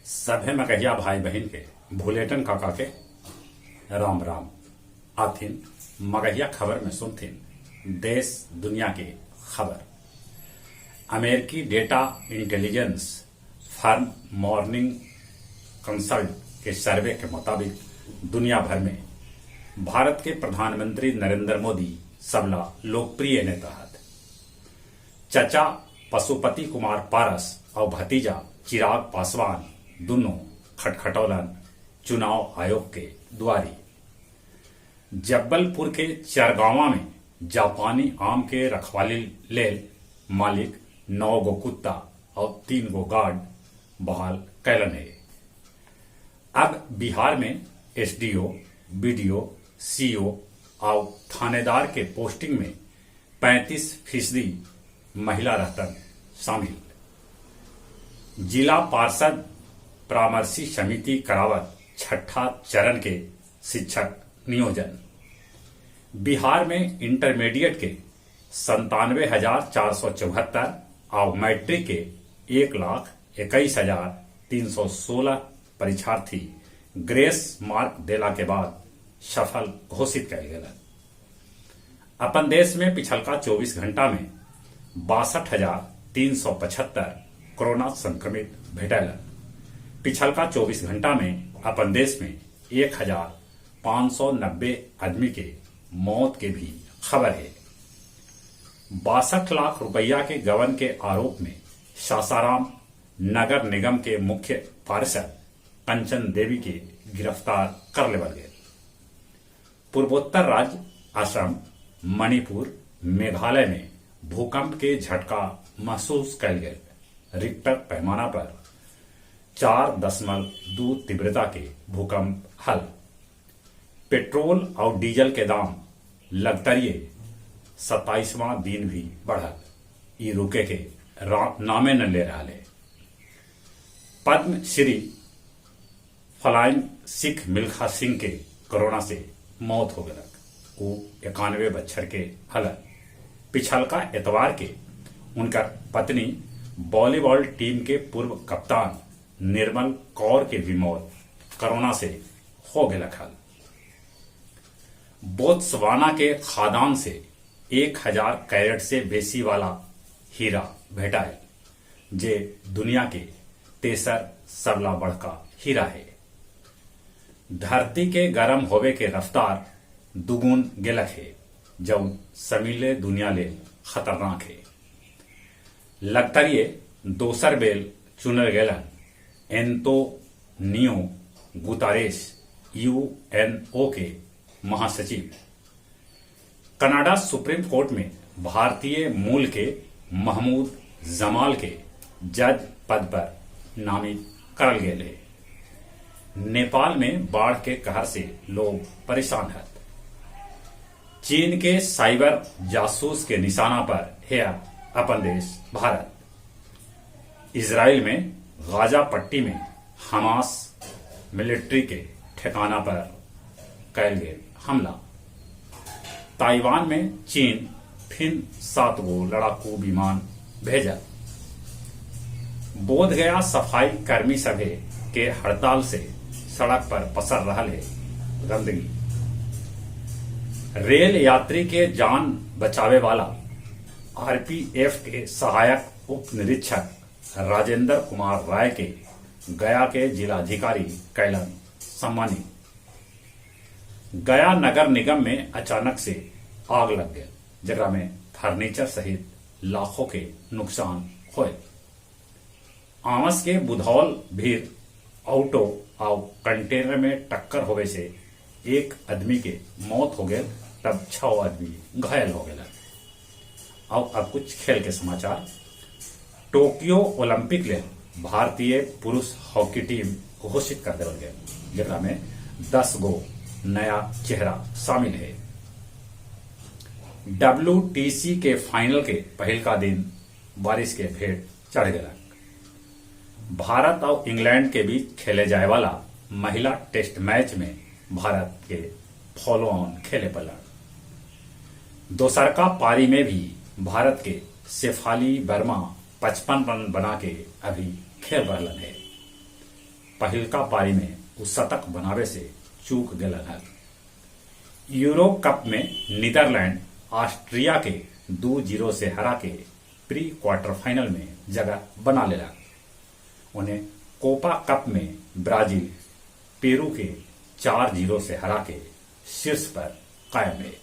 सभे मगहिया भाई बहिन के भुलेटन काका के राम राम। आथिन मगहिया खबर में सुनथिन देश दुनिया के खबर। अमेरिकी data intelligence firm Morning Consult के सर्वे के मुताबिक दुनिया भर में भारत के प्रधानमंत्री नरेंद्र मोदी सबला लोकप्रिय नेता हथ। चचा पशुपति कुमार पारस आउ भतीजा चिराग पासवान दुन्नो खटखटौलन चुनाव आयोग के दुआरी। जब्बलपुर के चरगावां में जापानी आम के रखवाली लेल मालिक 9 गो कुत्ता आउ 3 गो गार्ड बहाल कैलन हे। अब बिहार में एसडीओ, बीडीओ, सीओ आउ थानेदार के पोस्टिंग में 35% महिला रहतन शामिल। जिला पार्षद परामर्शी समिति करावत छठा चरण के शिक्षक नियोजन। बिहार में इंटरमीडिएट के 97,474 आउ मैट्रिक के 1,21,316 परीक्षार्थी ग्रेस मार्क देला के बाद सफल घोषित कयल गेलन। अपन देश में पिछलका 24 घंटा में 62,375 कोरोना संक्रमित भेटैलन। पिछलका 24 घंटा में अपन देश में 1,590 आदमी के मौत के भी खबर है। 62 लाख रुपया के गबन के आरोप में सासाराम नगर निगम के मुख्य पार्षद कंचन देवी के गिरफ्तार कर लेवल गए। पूर्वोत्तर राज्य असम, मणिपुर, मेघालय में भूकंप के झटका महसूस कैल गेल। रिक्टर पैमाना पर 4.2 तीव्रता के भूकंप हल। पेट्रोल और डीजल के दाम लगतरिये 27वां दिन भी बढ़ल। ई रुके के नामे न ले रहा है। पद्मश्री फलाइन सिख मिल्खा सिंह के कोरोना से मौत हो गलक। वो 91 बच्छर के हलन। पिछलका एतवार के उनकर पत्नी वॉलीबॉल टीम के पूर्व कप्तान निर्मल कौर के भी मौत कोरोना से हो गलक हल। बोत्सवाना के खादान से 1000 कैरेट से बेसी वाला हीरा भेटायल, जे दुनिया के तेसर सबला बड़का हीरा है। धरती के गरम होवे के रफ्तार दुगुन गेलक है, जौन समीले दुनिया ले खतरनाक है। लगतरिये दोसर बेल चुनल गेलन एंतोनियो गुतारेस यूएनओ के महासचिव। कनाडा सुप्रीम कोर्ट में भारतीय मूल के महमूद जमाल के जज पद पर नामित करल गेल है। नेपाल में बाढ़ के कहर से लोग परेशान हैं। चीन के साइबर जासूस के निशाना पर है अपन देश भारत। इजराइल में गाजा पट्टी में हमास मिलिट्री के ठिकाना पर कैल गेल हमला। ताइवान में चीन फिर 7 गो लड़ाकू विमान भेजल। बोध गया सफाई कर्मी सभे के हड़ताल से सड़क पर पसर रहा है गंदगी। रेल यात्री के जान बचावे वाला आरपीएफ के सहायक उप निरीक्षक राजेंद्र कुमार राय के गया के जिलाधिकारी कैलन सम्मानित। गया नगर निगम में अचानक से आग लग गया, जकरा में फर्नीचर सहित लाखों के नुकसान होए। आमस के बुधौल भीर ऑटो और कंटेनर में टक्कर होवे से एक आदमी के मौत हो गए, तब 6 आदमी घायल हो गए। और अब कुछ खेल के समाचार। टोक्यो ओलंपिक ले भारतीय पुरुष हॉकी टीम घोषित कर देवल गए, जेकरा में 10 गो नया चेहरा शामिल है। डब्ल्यूटीसी के फाइनल के पहिलका दिन बारिश के भेंट चढ़ गया। भारत और इंग्लैंड के बीच खेले जाए वाला महिला टेस्ट मैच में भारत के फॉलो ऑन खेले पड़ा। दोसरका पारी में भी भारत के शेफाली वर्मा 55 रन बना के अभी खेल रहा है। पहिलका पारी में ऊ शतक बनावे से चूक गेलन हल। यूरो कप में नीदरलैंड ऑस्ट्रिया के 2-0 से हराके प्री क्वार्टर फाइनल में जगह बना लेलक। ओने कोपा कप में ब्राजील पेरू के 4-0 से हराके शीर्ष पर कायम हे।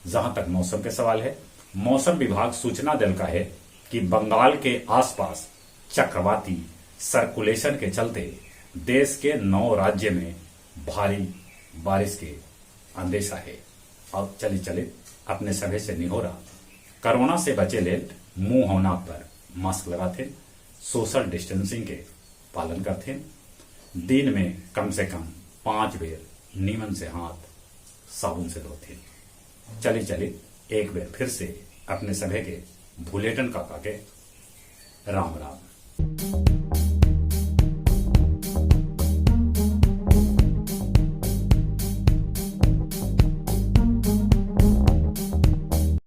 जहां तक मौसम के सवाल है, मौसम विभाग सूचना देलका है कि बंगाल के आसपास चक्रवाती सर्कुलेशन के चलते देश के 9 राज्य में भारी बारिश के अंदेशा है। और चले चले अपने सभे से निहोरा, कोरोना से बचे लेल मुंह और नाक पर मास्क लगाथे, सोशल डिस्टेंसिंग के पालन करथे, दिन में कम से कम 5 बेर नीमन से हाथ साबुन से धोथे। चले चले एक बेर फिर से अपने सभे के भूलेटन काका के राम राम।